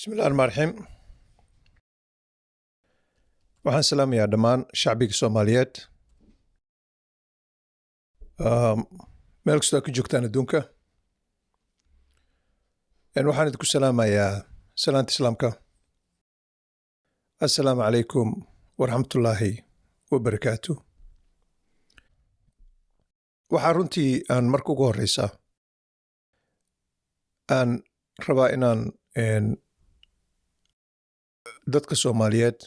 Bismillahi raxmaan raxiim. Waxaan salaamayaa dhammaan shacbiga Soomaaliyeed meel kastoo aad ka joogtaan adduunka. Waxaan idinku salaamayaa salaanta Islaamka: assalaamu calaykum waraxmatullaahi wabarakaatu. Waxaa runtii aan marka ugu horeysa aan rabaa inaan dadka Soomaaliyeed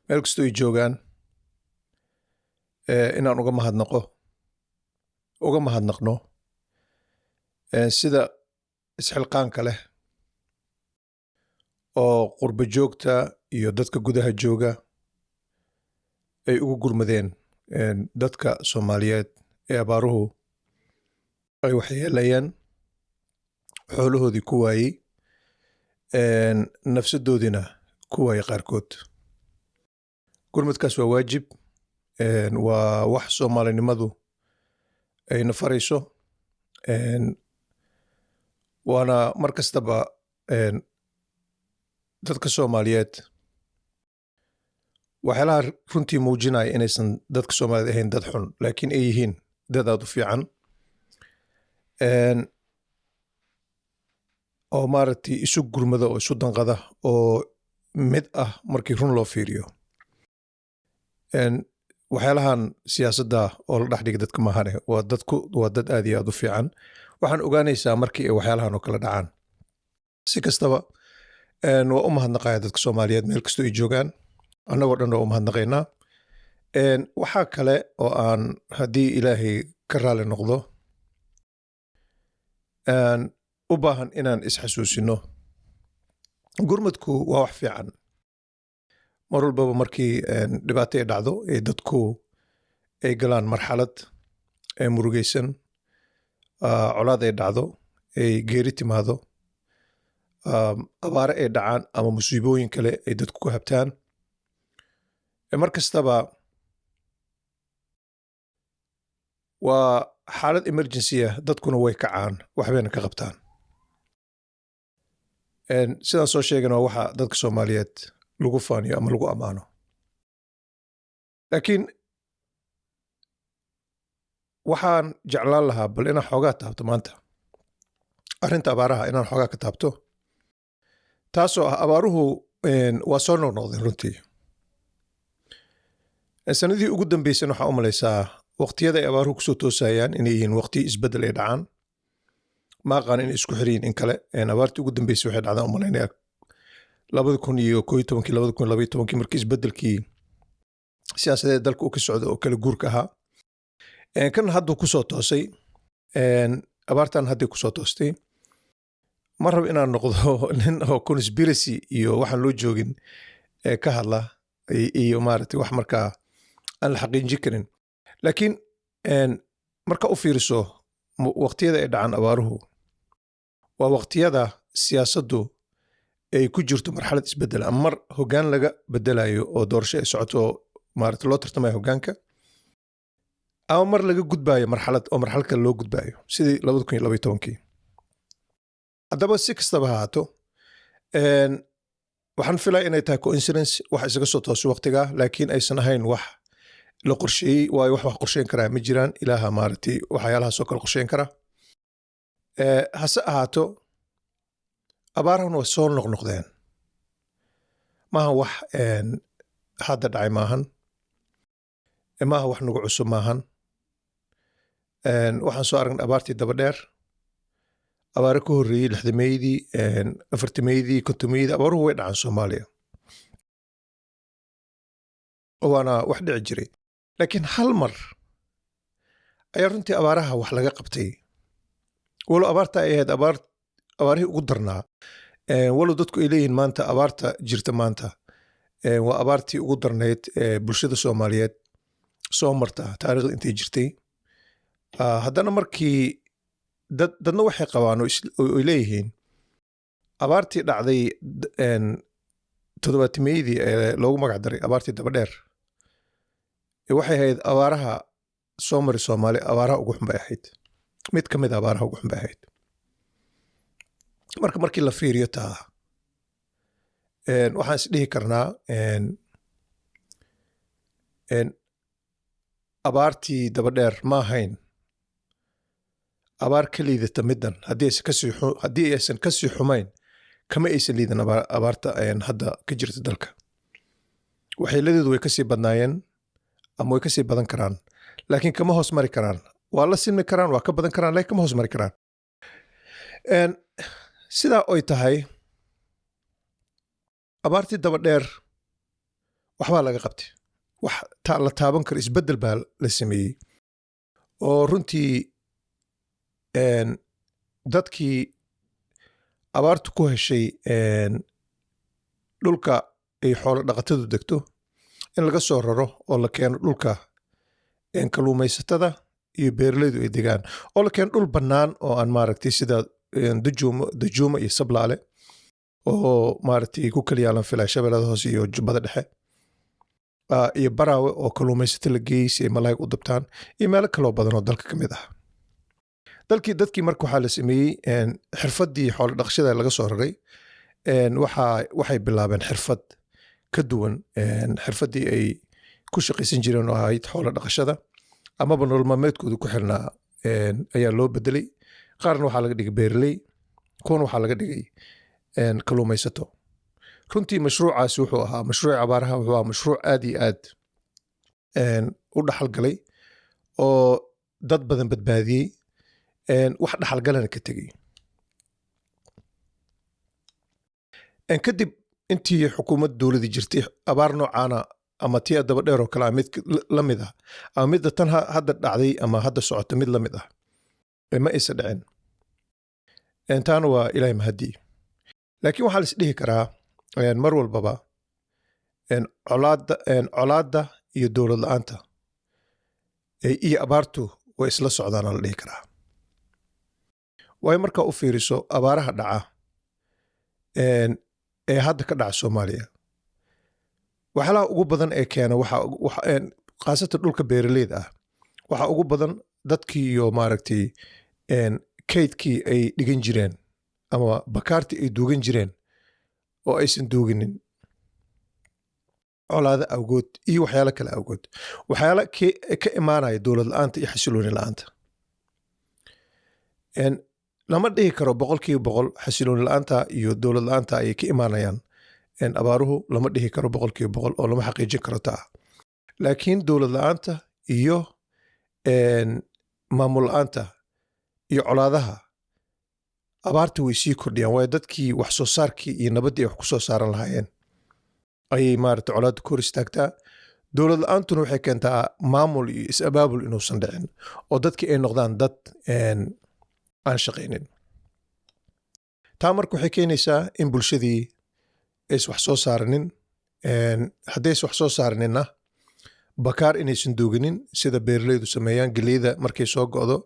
meel kastoo ay joogaan inaan uga mahadnaqo, uga mahadnaqno sida isxilqaanka leh oo qurbo joogta iyo dadka gudaha jooga ay ugu gurmadeen dadka Soomaaliyeed ee abaaruhu ay waxyeelayeen, xoolahoodii ku waayey, nafsadoodiina ku waayey qaarkood. Gurmadkaas waa waajib, waa wax Soomaalinimadu ayna farayso, waana mar kastaba dadka Soomaaliyeed waxyaalaha runtii muujinaya inaysan dadka Soomaaliyeed ahayn dad xun, laakiin ay yihiin dad aad u fiican oo maaragtay isu gurmada oo isu danqada oo mid ah markii run loo fiiriyo. Waxyaalahan siyaasadda oo la dhex dhiga dadka maahane, waa dadku waa dad aad iyo aad u fiican. Waxaan ogaanaysaa markii ay waxyaalahan oo kale dhacaan. Si kastaba, waa u mahadnaqaya dadka Soomaaliyeed meel kastoo ay joogaan. Annagoo dhan waa u mahadnaqaynaa. Waxaa kale oo aan, haddii Ilaahay ka raali noqdo, aan u baahan inaan isxasuusino: gurmadku waa wax fiican. Mar walbaba markii dhibaato ay dhacdo ee dadku ay galaan marxalad ee murugaysan, colaad ay dhacdo, ay geeri timaado, abaare ay dhacaan ama musiibooyin kale ay dadku ku habtaan, mar kastaba waa xaalad emergency ah, dadkuna way kacaan, waxbayna ka qabtaan. Sidaan soo sheegana, waa waxa dadka Soomaaliyeed lagu faaniyo ama lagu ammaano. Laakiin waxaan jeclaan lahaa bal inaan xoogaa taabto maanta arrinta abaaraha, inaan xoogaa ka taabto, taasoo ah abaaruhu waa soo noqnoqdeen runtii. Sanadihii ugu dambeysana waxaa u malaysaa waqtiyada ay abaaruhu kusoo toosayaan inay yihiin waqtiyo isbeddel ay dhacaan. Ma aqaan inay isku xiriyin in kale. Abaartii ugu dambeysay waxay dhacdaan u malaynaya 2011-kii, 2012-kii, markii isbeddelkii siyaasadeed dalka uu ka socdo oo kala guurka ahaa. Kan hadduu kusoo toosay, abaartan hadday kusoo toostay, ma rabo inaan noqdo nin oo conspiracy iyo waxaan loo joogin ka hadla iyo maaragtay wax markaa aan la xaqiijin karin, laakiin marka u fiiriso waqtiyada ay dhacaan abaaruhu waa waqtiyada siyaasaddu ay ku jirto marxalad isbeddel, ama mar hoggaan laga bedelayo oo doorasho ay socoto oo maaragtay loo tartamayo hoggaanka, ama mar laga gudbaayo marxalad oo marxalad kale loo gudbaayo, sidii 2012-kii. Haddaba si kastaba ha ahaato, waxaan filaya inay tahay coincidence wax isaga soo toosay waqtigaa, laakiin aysan ahayn wax la qorsheeyey, waayo wax qorsheyn karaa ma jiraan. Ilaaha maaragtay waxyaalahaasoo kale qorsheyn kara. Hase ahaato, abaarahan waa soo noqnoqdeen. Maaha wax hadda dhacay, maahan, maaha wax nagu cusub maahan. Waxaan soo aragnay abaartii daba dheer, abaare ka horreeyey, 60-meydii, 40-meydii, 50-meydii. Abaaruhu way dhacaan Soomaaliya, waana wax dhici jiray. Laakiin hal mar ayaa runtii abaaraha wax laga qabtay, walow abaarta ay ahayd abaarihii ugu darnaa, walow dadku ay leeyihiin maanta abaarta jirta maanta waa abaartii ugu darnayd ee bulshada Soomaaliyeed soo marta taariikhda intay jirtay. Haddana markii dadna waxay qabaan oo ay leeyihiin abaartii dhacday 70-meydii ee loogu magac daray abaartii daba dheer waxay ahayd abaaraha soo mari Soomaali abaaraha ugu xun bay ahayd, mid ka mid a abaaraha ugu xun bay ahayd. Marka markii la fiiriyo taa Waxaan is dhihi karnaa abaartii dabadheer ma ahayn abaar ka liidata middan. Haddii aysan kasii xumayn, kama aysan liidan abaarta hadda ka jirta dalka. Waxyeeladeedu way kasii badnaayeen ama way kasii badan karaan, laakiin kama hoos mari karaan. Waa la sinmi karaan, waa ka badan karaan, laakiin kama hoos mari karaan. Sidaa oy tahay, abaartii dabadheer waxbaa laga qabtay, wax la taaban karo, isbeddel baa la sameeyey oo runtii dadkii abaartu ku heshay dhulka ay xoolo dhaqatadu degto in laga soo raro oo la keeno dhulka kalluumaysatada iyo beeralaydu ay degaan, oo la keeno dhul bannaan oo aan maaragtay sida Dajuuma iyo Sablaale oo maaragtay ku kala yaalan filaa Shabeellada Hoose iyo Jubbada Dhexe, iyo Baraawe oo kalluumaysato la geeyey si ay malaayg u dabtaan, iyo meelo kaloo badan oo dalka ka mid ah. Dalkii dadkii marka waxaa la sameeyey xirfaddii xoolo dhaqashada laga soo raray. Waxay bilaabeen xirfad ka duwan xirfaddii ay ku shaqaysan jireen oo ahayd xoolo dhaqashada amaba nolol maalmeedkooda ku xirnaa ayaa loo bedelay. Qaarna waxaa laga dhigay beeraley, kuwana waxaa laga dhigay kalluumaysato. Runtii mashruucaasi wuxuu ahaa mashruuc abaaraha, wuxuu ahaa mashruuc aad iyo aad u dhaxal galay oo dad badan badbaadiyey, wax dhaxalgalana ka tegey. Kadib intii xukuumad dowladii jirtay, abaar noocaana ama tii daba dheer oo kale ah mid la mid ah ama midda tan hadda dhacday ama hadda socota mid la mid ah ma aysan dhicin. Taana waa Ilaahay mahadii. Laakiin waxaa la is dhihi karaa mar walbaba colaadda iyo dowlad la'aanta iyo abaartu way isla socdaan la dhihi karaa. Waayo, markaa u fiiriso abaaraha dhaca ee hadda ka dhaca Soomaaliya, waxyaalaha ugu badan ee keena khaasatan dhulka beeraleyda ah, waxa ugu badan dadkii iyo maaragtay kaydkii ay dhigan jireen ama bakaartii ay duugan jireen oo aysan duuginin colaado awgood iyo waxyaalo kale awgood, waxyaalo ka imaanaya dowlad la'aanta iyo xasilooni la'aanta. Lama dhihi karo 100% xasilooni la'aanta iyo dowlad la'aanta ayay ka imaanayaan abaaruhu, lama dhihi karo 100% oo lama xaqiijin karo taa. Laakiin dowlad la'aanta iyo maamul la'aanta iyo colaadaha abaarta way sii kordhiyaan, waayo dadkii wax soo saarkii iyo nabaddii ay wax ku soo saaran lahaayeen ayay maaragtay colaadda ku hor istaagtaa. Dowlad la'aantuna waxay keentaa maamul iyo is-abaabul inuusan dhicin oo dadkii ay noqdaan dad aan shaqaynin. Taa marka waxay keenaysaa in bulshadii ays wax soo saaranin. Haddays wax soo saaraninna, bakaar inaysan duuginin sida beeralaydu sameeyaan. Geleyda markay soo go'do,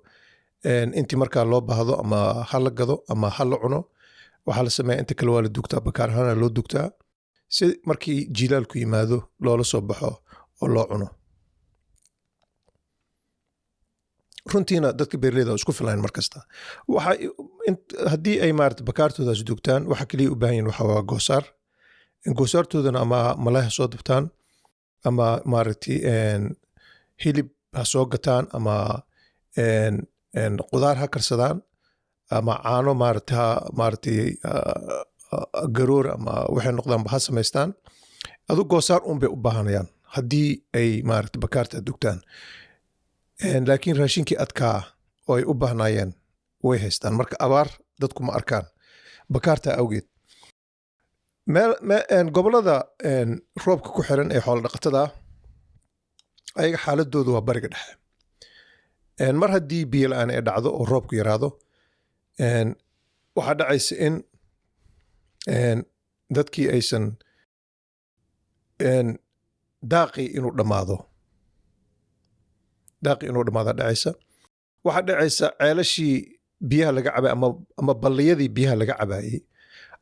intii markaa loo baahdo ama ha la gado ama ha la cuno, waxaa la sameeyaa inta kale waa la dugtaa, bakaar ahaana loo dugtaa si markii jiilaalku yimaado loola soo baxo oo loo cuno. Runtiina dadka beeraleyda waa isku filayn mar kasta. Waxa haddii ay maarata bakaartoodaas dugtaan, waxa kaliya u baahan yihin waxa waa goosaar. Goosaartoodana ama malay ha soo dabtaan ama maaragtay hilib ha soo gataan ama qudaar ha karsadaan ama caano maarata ha maaragtay garoor ama waxay noqdaanba ha samaystaan. Adu goosaar un bay u baahanayaan haddii ay maaragtay bakaarta dugtaan. Laakiin raashinkii adkaa oo ay u baahnaayeen way haystaan. Marka abaar dadku ma arkaan bakaarta awgeed. Gobollada roobka ku xiran ee xoolo dhaqatada ah, ayaga xaaladoodu waa Bariga Dhexe. Mar haddii biyo la'aan ay dhacdo oo roobku yaraado, waxaa dhacaysa in dadkii aysan daaqii inuu dhammaado, daaqii inuu dhammaada dhacaysa. Waxaa dhacaysa ceelashii biyaha laga cabay ama balliyadii biyaha laga cabaayey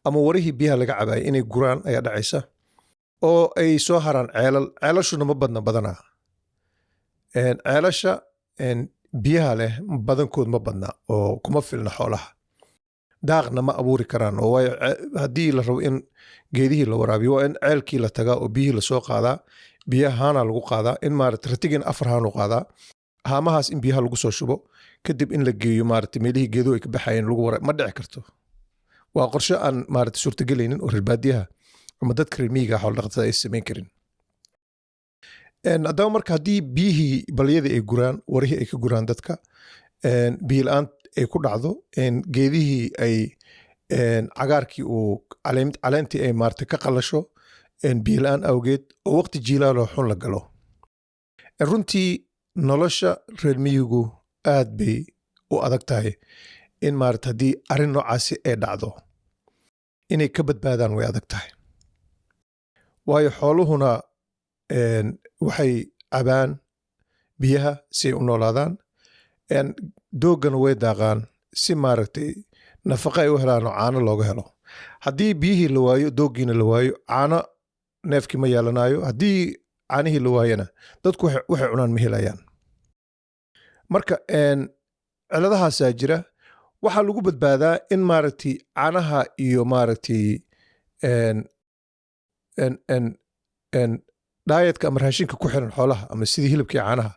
ama warihii biyaha laga cabaayey inay guraan ayaa dhacaysa oo ay soo haraan ceelal. Ceelashuna ma badna badanaa. Ceelasha biyaha leh badankood ma badna oo kuma filna xoolaha. Daaqna ma abuuri karaan oo waayo haddii la rabo in geedihii la waraabiyo, waa in ceelkii la tagaa oo biyihii lasoo qaadaa. Biyaha haana lagu qaadaa, in maarata ratigina 4 haan u qaadaa, haamahaas in biyaha lagu soo shubo, kadib in la geeyo maarata meelihii geeduhu ay ka baxayeen lagu wara, ma dhici karto. Waa qorshe aan maarata suurtagelaynin oo reer baadiyaha ama dadka reer miyiga xoolo dhaqatada ay samayn karin. Haddaba marka haddii biyihii balyadii ay guraan, warihii ay ka guraan, dadka biyo la-aan ay ku dhacdo, geedihii ay cagaarkii uu caleentii ay maarata ka qalasho biyo la-aan awgeed, oo waqti jiilaaloo xun la galo, runtii nolosha reer miyigu aad bay u adag tahay. In maarata haddii arrin noocaasi ay dhacdo inay ka badbaadaan way adag tahay, waayo xooluhuna waxay cabaan biyaha si ay u noolaadaan, doogana way daaqaan si maaragtay nafaqa ay u helaan oo caano looga helo. Haddii biyihii la waayo, dooggiina la waayo, caano neefkii ma yeelanayo. Haddii caanihii la waayona, dadku waxay cunaan ma helayaan. Marka ciladahaasaa jira. Waxaa lagu badbaadaa in maaragtay caanaha iyo maaragtay dietka ama raashinka ku xiran xoolaha ama sidii hilibka iyo caanaha,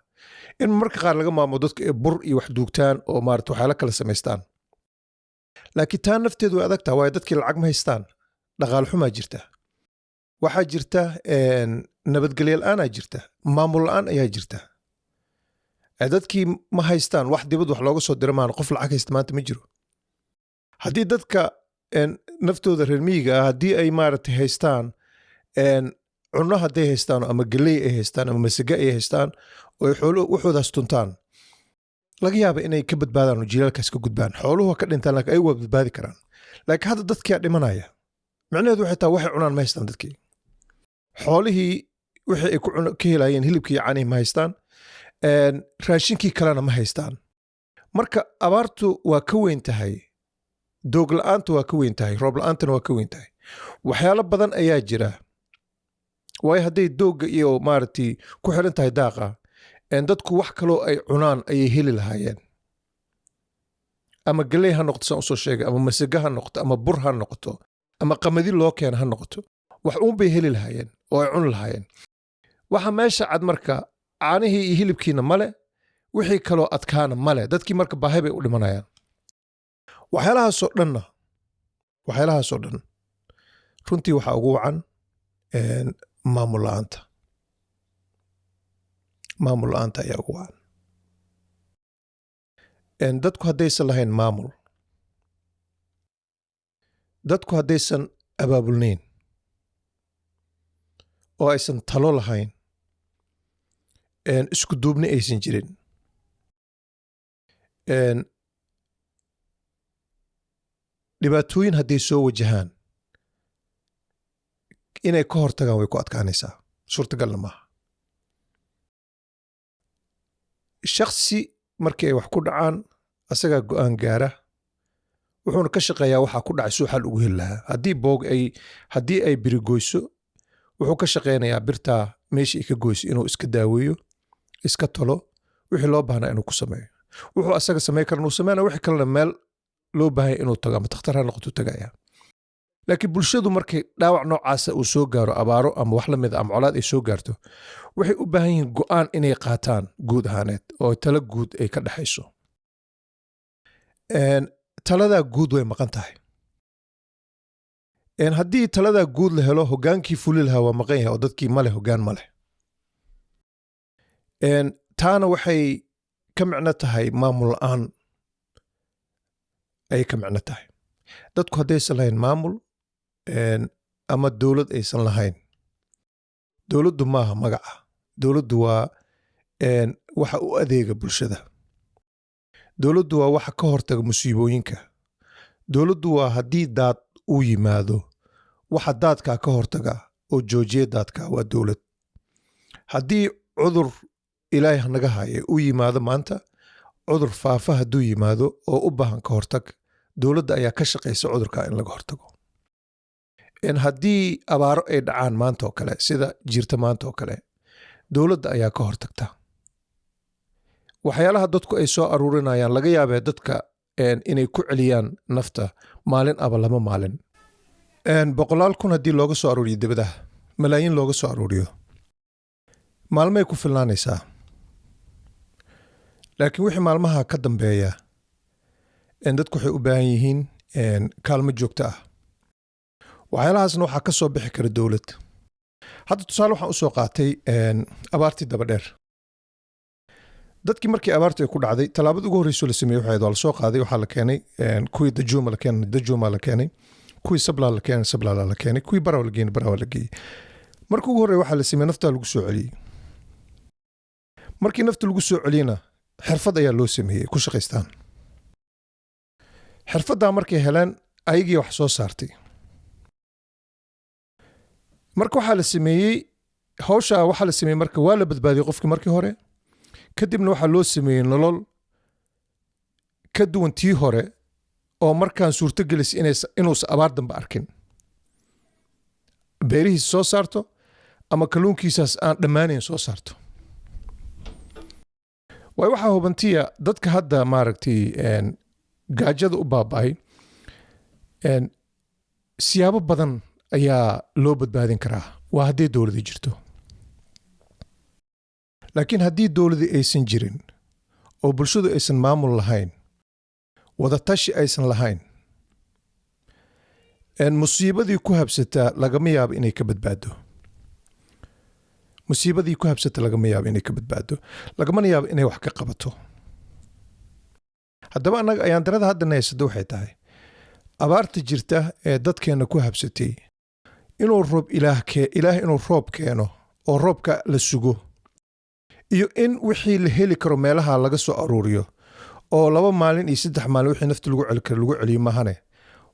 in marka qaar laga maamo, dadka ay bur iyo wax duugtaan oo maarata waxyaala kala samaystaan. Laakiin taa nafteedu way adag tahay, waayo dadkii lacag ma haystaan, dhaqaale xumaa jirta, waxaa jirta nabadgelyo la-aanaa jirta, maamul la-aan ayaa jirta. Dadkii ma haystaan wax dibad wax looga soo diro maan, qof lacag haysta maanta ma jiro. Haddii dadka naftooda reer miyiga ah haddii ay maaragtay haystaan cunno, hadday haystaan ama geley ay haystaan ama masage ay haystaan oo ay xoolo waxoodaas tuntaan, laga yaaba inay ka badbaadaan oo jiilaalkaas ka gudbaan. Xooluhu waa ka dhintaan, laakiin ayagu waa badbaadi karaan. Laakiin hadda dadkiyaa dhimanaya. Micnaheedu waxay tahay waxay cunaan ma haystaan dadkii. Xoolihii wixii ay ka helayeen hilibkii iyo caanihii ma haystaan, raashinkii kalena ma haystaan. Marka abaartu waa ka weyn tahay doog la-aanta, waa ka weyn tahay roob la-aantana, waa ka weyn tahay. Waxyaalo badan ayaa jira, waayo hadday doogga iyo maaragtay ku xiran tahay daaqa, dadku wax kaloo ay cunaan ayay heli lahaayeen, ama geley ha noqoto saan usoo sheegay, ama masago ha noqoto, ama bur ha noqoto, ama qamadi loo keena ha noqoto, wax uun bay heli lahaayeen oo ay cuni lahaayeen. Waxa meesha cad marka caanihii iyo hilibkiina male, wixii kaloo adkaana male. Dadkii marka baahi bay u dhimanayaan. Waxyaalahaasoo dhanna, waxyaalahaasoo dhan runtii waxaa ugu wacan maamul la-aanta. Maamul la-aanta ayaa ugu wacan. Dadku haddaysan lahayn maamul, dadku haddaysan abaabulnayn oo aysan talo lahayn, isku duubni aysan jirin, dhibaatooyin hadday soo wajahaan inay ka hortagaan way ku adkaanaysaa, suurtagalna maaha. Shaksi markii ay wax ku dhacaan asagaa go'aan gaara, wuxuuna ka shaqeeyaa waxaa ku dhacay suu xal ugu heli lahaa. Haddii boog ay haddii ay birigoyso, wuxuu ka shaqeynayaa birtaa meeshii ay ka goyso inuu iska daaweeyo, iska tolo, wixii loo baahnaa inuu ku sameeyo. Wuxuu asaga samey karan uu sameynaya, wixii kalena meel loo baahanya inuu tago ama takhtar ha noqoto tagaya. Laakiin bulshadu markay dhaawac noocaasa uu soo gaaro, abaaro ama wax la mid a ama colaad ay soo gaarto, waxay u baahan yihiin go'aan inay qaataan guud ahaaneed oo talo guud ay ka dhexayso. Taladaa guud way maqan tahay. Haddii taladaa guud la helo, hogaankii fuli lahaa waa maqan yahay oo dadkii male hoggaan ma leh. Taana waxay ka micno tahay maamul la'aan ayay ka micno tahay. Dadku haddaysan lahayn maamul ama dowlad aysan lahayn, dowladdu maaha magaca, dowladdu waa waxa u adeega bulshada, dowladdu waa waxa ka hortaga musiibooyinka, dowladdu waa haddii daad uu yimaado waxa daadkaa ka hortaga oo joojiya daadka waa dowlad. Haddii cudur, Ilaahay hanaga haye, uu yimaado maanta, cudur faafa hadduu yimaado oo u baahan ka hortag, dowladda ayaa ka shaqaysa cudurka in laga hortago. In haddii abaaro ay dhacaan maanta oo kale, sida jirta maanta oo kale, dowladda ayaa ka hortagta. Waxyaalaha dadku ay soo aruurinayaan laga yaabee dadka Inay ku celiyaan nafta maalin aba 2 maalin. 100,000 haddii looga soo aruuriyo dibadaha, malaayiin looga soo aruuriyo, maalmay ku filnaanaysaa. Laakiin wixii maalmaha ka dambeeya, dadku waxay u baahan yihiin kaalmo joogto ah. Waxyaalahaasna waxaa ka soo bixi kara dowlad. Hadda tusaale waxaan usoo qaatay abaartii dabadheer. Dadkii markii abaartu ay ku dhacday, tallaabada ugu horreysoo la sameeyey waxay ahayd waa la soo qaaday, waxaa la keenay kuwii Dajuuma la keenay, Dajuuma la keenay, kuwii Sablaa la keenay, Sablaala la keenay, kuwii Barawa la geeyey, Barawa la geeyey. Markii ugu horreya waxaa la sameeyey naftaa lagu soo celiyey. Markii nafta lagu soo celiyena, xirfad ayaa loo sameeyey ku shaqaystaan. Xirfaddaa markay heleen, ayagii wax soo saartay. Marka waxaa la sameeyey hawshaa, waxaa la sameeyey marka waa la badbaadiyey qofkii markii hore. Kadibna waxaa loo sameeyey nolol ka duwan tii hore, oo markaan suurto gelisay inuusan abaar dambe arkin, beerihiisa soo saarto ama kalluunkiisaas aan dhammaanayn soo saarto. Waayo, waxaa hubantiya dadka hadda maaragtay gaajada u baaba'ay, siyaabo badan ayaa loo badbaadin karaa, waa haddii dowladi jirto. Laakiin haddii dowladi aysan jirin oo bulshadu aysan maamul lahayn, wadatashi aysan lahayn, musiibadii ku habsataa lagama yaabo inay ka badbaado. Musiibadii ku habsata lagama yaabo inay ka badbaado, lagamana yaabo inay wax ka qabato. Haddaba annaga ayaandarada hadda haysata waxay tahay abaarta jirta ee dadkeenna ku habsatay, inuu roob ilaah ilaah inuu roob keeno oo roobka la sugo, iyo in wixii la heli karo meelaha laga soo aruuriyo oo 2 maalin iyo 3 maalin wixii nafta lagu celi karo lagu celiyo maahane,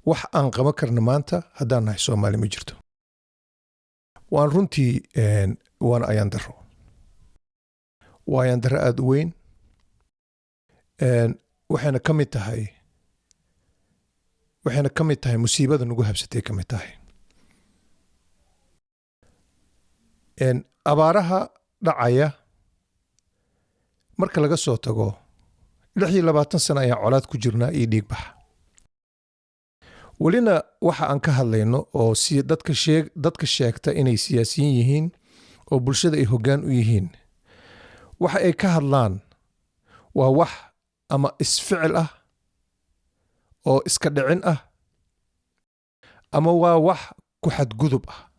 wax aan qaban karna maanta haddaan nahay Soomaali ma jirto. Waan runtii waana ayaan daro, waa ayaan daro aada u weyn. Waxayna ka mid tahay musiibada nagu habsatay ka mid tahay. Abaaraha dhacaya marka laga soo tago, 26 sano ayaan colaad ku jirnaa iyo dhiigbax. Welina waxa aan ka hadlayno oo si dadka sheegta inay siyaasiyiin yihiin oo bulshada ay hoggaan u yihiin, waxa ay ka hadlaan waa wax ama isficil ah oo iska dhicin ah, ama waa wax ku xadgudub ah,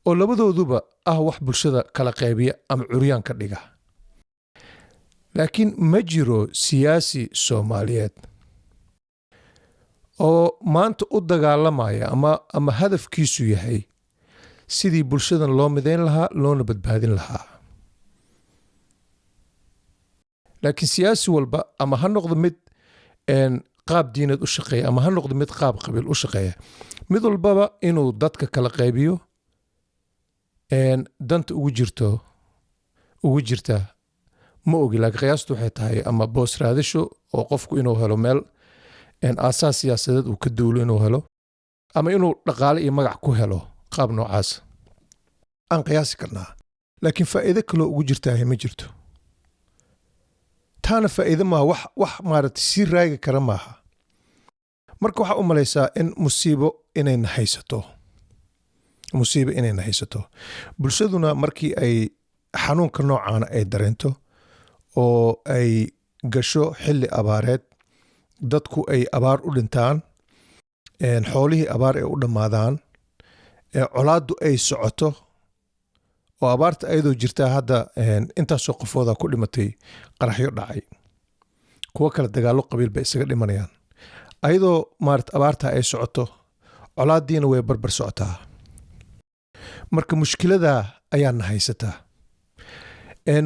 oo labadooduba ah wax bulshada kala qaybiya ama curyaan ka dhiga. Laakiin ma jiro siyaasi Soomaaliyeed oo maanta u dagaalamaya ama hadafkiisu yahay sidii bulshadan loo midayn lahaa loona badbaadin lahaa. Laakiin siyaasi walba, ama ha noqdo mid qaab diineed u shaqeeya ama ha noqdo mid qaab qabiil u shaqeeya, mid walbaba inuu dadka kala qaybiyo danta ugu jirta ma ogi. Laakiin qiyaastu waxay tahay ama boos raadasho oo qofku inuu helo meel aasaas siyaasadeed uu ka duulo inuu helo, ama inuu dhaqaale iyo magac ku helo, qaab noocaas aan qiyaasi karnaa. Laakiin faa'iido kaloo ugu jirtaahe ma jirto. Taana faa'iido maaha, wax maaragtay sii raagi kara maaha. Marka waxaa u malaysaa in musiibo inayna haysato, musiibo inayna haysato. Bulshaduna markii ay xanuunka noocaana ay dareento oo ay gasho xilli abaareed, dadku ay abaar u dhintaan, xoolihii abaar ay u dhammaadaan, colaaddu ay socoto oo abaarta ayadoo jirtaa hadda intaasoo qofooda ku dhimatay qaraxyo dhacay, kuwo kale dagaallo qabiil bay isaga dhimanayaan, ayadoo maarata abaarta ay socoto, colaaddiina way barbar socotaa. Marka mushkiladaa ayaana haysataa.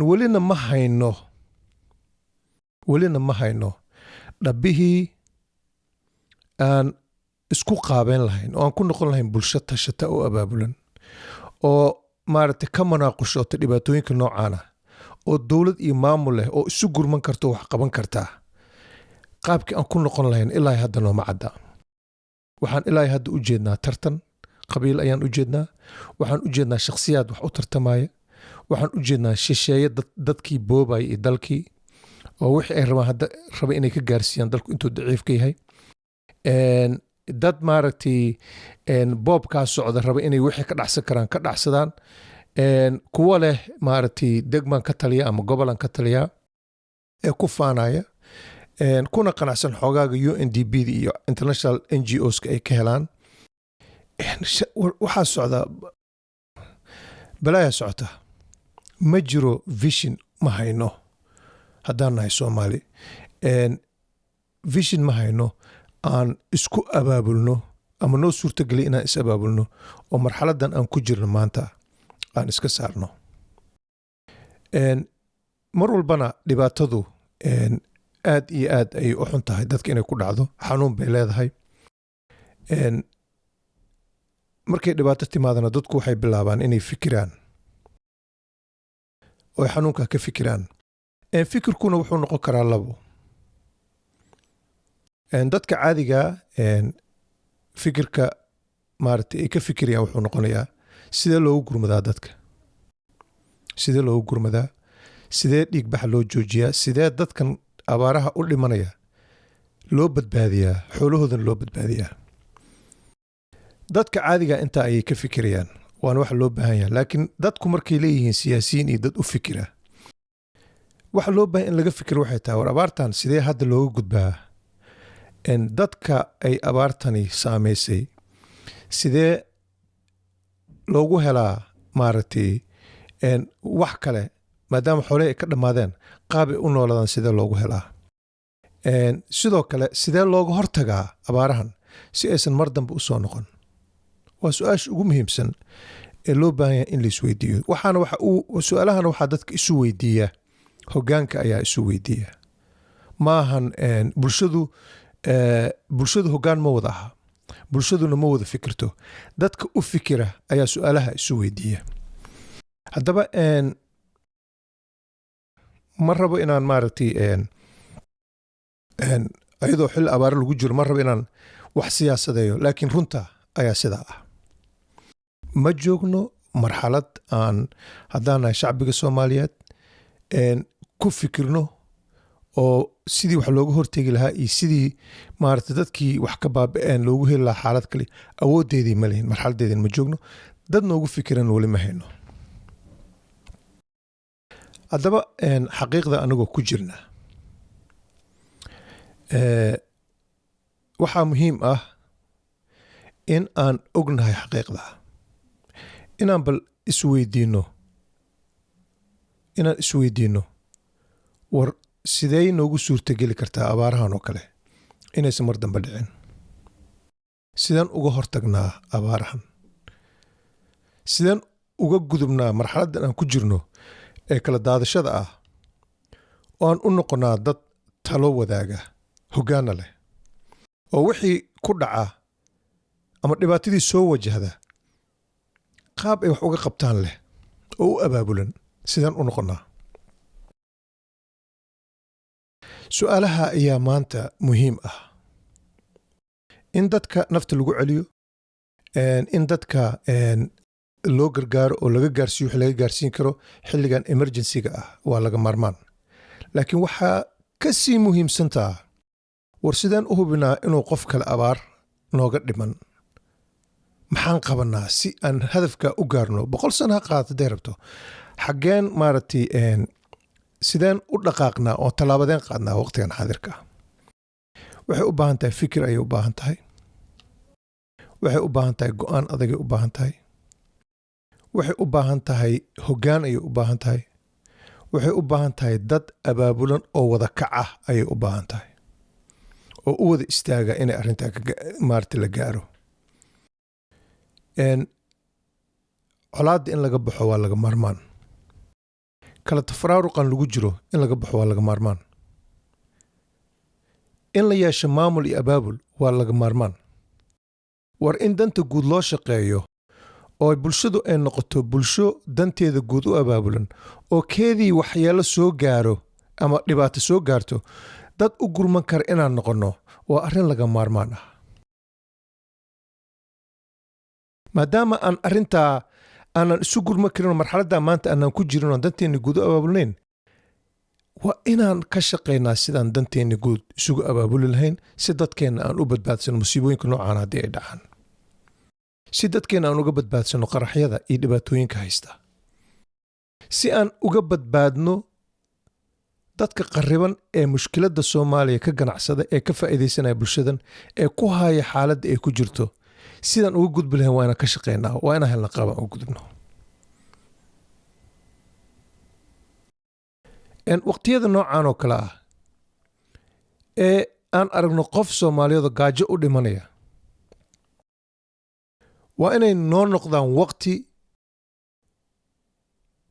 Welina ma hayno, welina ma hayno dhabbihii aan isku qaabeyn lahayn oo aan ku noqon lahayn bulsho tashata oo abaabulan oo maaragtay ka manaaqushoota dhibaatooyinka noocaana, oo dowlad iyo maamul leh oo isu gurman karta oo wax qaban kartaa. Qaabkii aan ku noqon lahayn ilaa hadda nooma cadda. Waxaan ilaa hadda u jeednaa tartan qabiil ayaan u jeednaa, waxaan u jeednaa shakhsiyaad wax u tartamaya, waxaan u jeednaa shisheeye dadkii boobaya iyo dalkii. Oo wixii ay rabaan hadda raba inay ka gaarsiiyaan dalku intuu daciif ka yahay. Dad maaragtay boobkaa socda raba inay wixii ka dhacsan karaan ka dhacsadaan. Kuwa leh maaragtay degmaan ka taliya ama gobolan ka taliya ee ku faanaya, kuna qanacsan xoogaaga UNDP da iyo international NGOs-ka ay ka helaan. Waxaa socda balaaya socota. Ma jiro vision, ma hayno haddaan nahay Soomaali. Vision ma hayno aan isku abaabulno ama noo suurtogeliya inaan is abaabulno oo marxaladan aan ku jirno maanta aan iska saarno. Mar walbana dhibaatadu aad iyo aad ayay u xun tahay dadka inay ku dhacdo, xanuun bay leedahay. Markay dhibaato timaadana dadku waxay bilaabaan inay fikiraan oo ay xanuunka ka fikiraan. Fikirkuna wuxuu noqon karaa labo. Dadka caadiga fikirka maaragtay ay ka fikirayaan wuxuu noqonayaa: sidee loogu gurmadaa dadka, sidee loogu gurmadaa, sidee dhiigbaxa loo joojiyaa, sidee dadkan abaaraha u dhimanaya loo badbaadiyaa, xoolahoodana loo badbaadiyaa? Dadka caadiga intaa ayay ka fikirayaan, waana waxa loo baahan yahay. Laakiin dadku markay leeyihiin siyaasiyiin iyo dad u fikira, waxa loo baahan in laga fikiro waxay tahay: war abaartan sidee hadda looga gudbaa? Dadka ay abaartani saameysay sidee loogu helaa maaragtay wax kale, maadaama xoolihii ay ka dhammaadeen, qaab ay u nooladaan sidee loogu helaa? Sidoo kale sidee looga hortagaa abaarahan si aysan mar dambe u soo noqon? Waa su-aasha ugu muhiimsan ee loo baahan yahay in la isweydiiyo. Waxaana waxa uu su-aalahana waxaa dadka isu weydiiya hoggaanka ayaa isu weydiiya. Maahan bulshadu. Bulshadu hoggaan ma wada aha, bulshaduna ma wada fikirto. Dadka u fikira ayaa su-aalaha isu weydiiya. Haddaba ma rabo inaan maaragtay ayadoo xilli abaare lagu jiro, ma rabo inaan wax siyaasadeeyo, laakiin runta ayaa sidaa ah. Ma joogno marxalad aan haddaan nahay shacbiga Soomaaliyeed ku fikirno oo sidii wax looga hortegi lahaa iyo sidii maaragtay dadkii wax ka baaba'een loogu heli lahaa xaalad kale. Awooddeedii ma lihin, marxaladdeedii ma joogno, dad noogu fikiran weli ma hayno. Haddaba xaqiiqda anagoo ku jirna, waxaa muhiim ah in aan ognahay xaqiiqda, inaan bal isweydiinno, inaan isweydiinno: war sidee noogu suurtageli kartaa abaarahan oo kale inaysan mar dambe dhicin? Sideen uga hortagnaa abaarahan? Sideen uga gudubnaa marxaladdan aan ku jirno ee kala daadashada ah oo aan u noqonnaa dad talo wadaaga, hoggaana leh, oo wixii ku dhaca ama dhibaatadii soo wajahda qaab ay wax uga qabtaan leh oo u abaabulan? Sideen u noqonnaa? Su-aalaha ayaa maanta muhiim ah in dadka nafta lagu celiyo, in dadka loo gargaaro oo laga gaarsiiyo wixii laga gaarsiin karo xilligan emergency-ga ah waa laga maarmaan. Laakiin waxaa ka sii muhiimsantaa: war sideen u hubinaa inuu qof kale abaar nooga dhiman? Maxaan qabanaa si aan hadafka u gaarno? 100 sano ha qaadato haday rabto. Xaggeen maaragtay sideen u dhaqaaqnaa oo tallaabadeen qaadnaa waqtigan xaadirka ah? Waxay u baahan tahay fikir ayay u baahan tahay, waxay u baahan tahay go'aan adagay u baahan tahay, waxay u baahan tahay hoggaan ayay u baahan tahay, waxay u baahan tahay dad abaabulan oo wada kaca ayay u baahan tahay oo u wada istaaga inay arrintaa maaragtay la gaaro. Colaadda in laga baxo waa laga maarmaan. Kala tafaraaruqan lagu jiro in laga baxo waa laga maarmaan. In la yeesho maamul iyo abaabul waa laga maarmaan. War in danta guud loo shaqeeyo oo bulshadu ay noqoto bulsho danteeda guud u abaabulan oo keedii waxyeelo soo gaaro ama dhibaato soo gaarto dad u gurman kara inaan noqonno waa arrin laga maarmaan ah. Maadaama aan arrintaa aanan isu gurman karin oo marxaladdaa maanta aanan ku jirin oo danteena guud u abaabulnayn, Waa inaan ka shaqaynaa sidaan danteenna guud isugu abaabuli lahayn, si dadkeenna aan u badbaadsano musiibooyinka noocaan haddii ay dhacaan, si dadkeenna aan uga badbaadsano qaraxyada iyo dhibaatooyinka haysta, si aan uga badbaadno dadka qarriban ee mushkiladda Soomaaliya ka ganacsada, ee ka faa'iidaysanaya bulshadan, ee ku haya xaaladda ay ku jirto. Sidaan uga gudbi lahayn waa inaan ka shaqaynaa, waa inaan helna qaabaan uga gudubno. Waqtiyada noocaan oo kale ah ee aan aragno qof Soomaaliyeed oo gaajo u dhimanaya, waa inay noo noqdaan waqti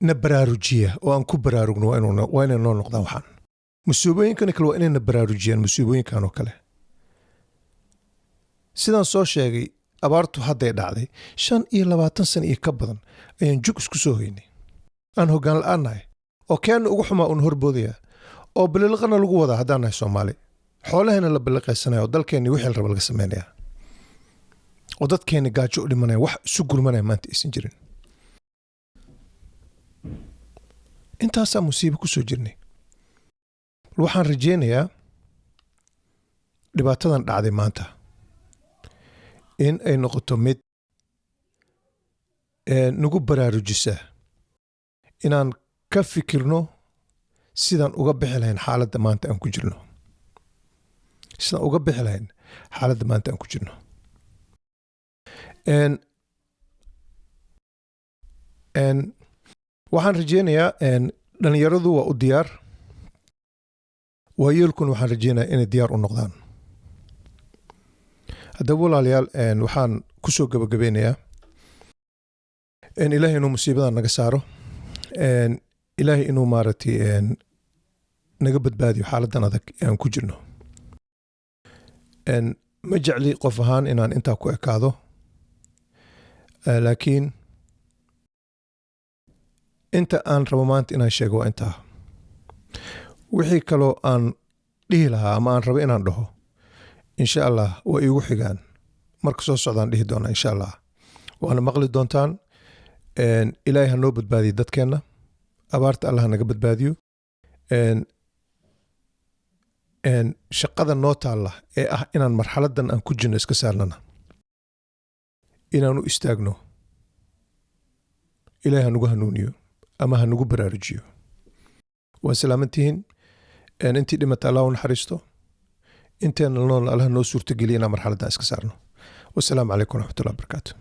na baraarujiya oo aan ku baraarugno. Waa inay noo noqdaan waxaan musiibooyinkan kale, waa inay na baraarujiyaan musiibooyinkan oo kale. Sidaan soo sheegay, abaartu hadday dhacday, 25 sano iyo ka badan ayaan jug isku soo hoynay, aan hoggaan la'aan nahay, oo keenna ugu xumaa uun horboodaya, oo bililiqana lagu wadaa haddaan nahay Soomaali, xoolaheena la biliqaysanaya, oo dalkeenni wixii la raba laga samaynaya, oo dadkeenni gaajo u dhimanaya, wax isu gurmanaya maanta aysan jirin. Intaasaa musiibo ku soo jirnay. Waxaan rajaynayaa dhibaatadan dhacday maanta in ay noqoto mid nagu baraarujisa inaan ka fikirno sidaan uga bixi lahayn xaaladda maanta aan ku jirno, sidaan uga bixi lahayn xaaladda maanta aan ku jirno. Waxaan rajaynayaa dhalinyaradu waa u diyaar, waayeelkuna waxaan rajaynayaa inay diyaar u noqdaan. Haddaba walaalayaal, waxaan ku soo gabagabeynayaa Ilaahay inuu musiibadan naga saaro, Ilaahay inuu maaragtay naga badbaadiyo xaaladdan adag ee aan ku jirno. Ma jecli qof ahaan inaan intaa ku ekaado, laakiin inta aan rabo maanta inaan sheego waa intaa. Wixii kaloo aan dhihi lahaa ama aan rabo inaan dhaho, insha Allah waa iigu xigaan marka soo socdaan dhihi doonaa insha Allah, waana maqli doontaan. Ilaahay ha noo badbaadiyo dadkeenna, abaarta Allah naga badbaadiyo. Shaqada noo taalla ee ah inaan marxaladdan aan ku jirno iska saarnana, inaan u istaagno, Ilaahay ha nagu hanuuniyo ama ha nagu baraarujiyo. Waa salaamantihiin. Intii dhimata Allah u naxariisto, inteena nool Allah noo suurtogeliya inaan marxaladdan iska saarno. Wasalaamu calaykum waraxmatullahi wabarakaatu.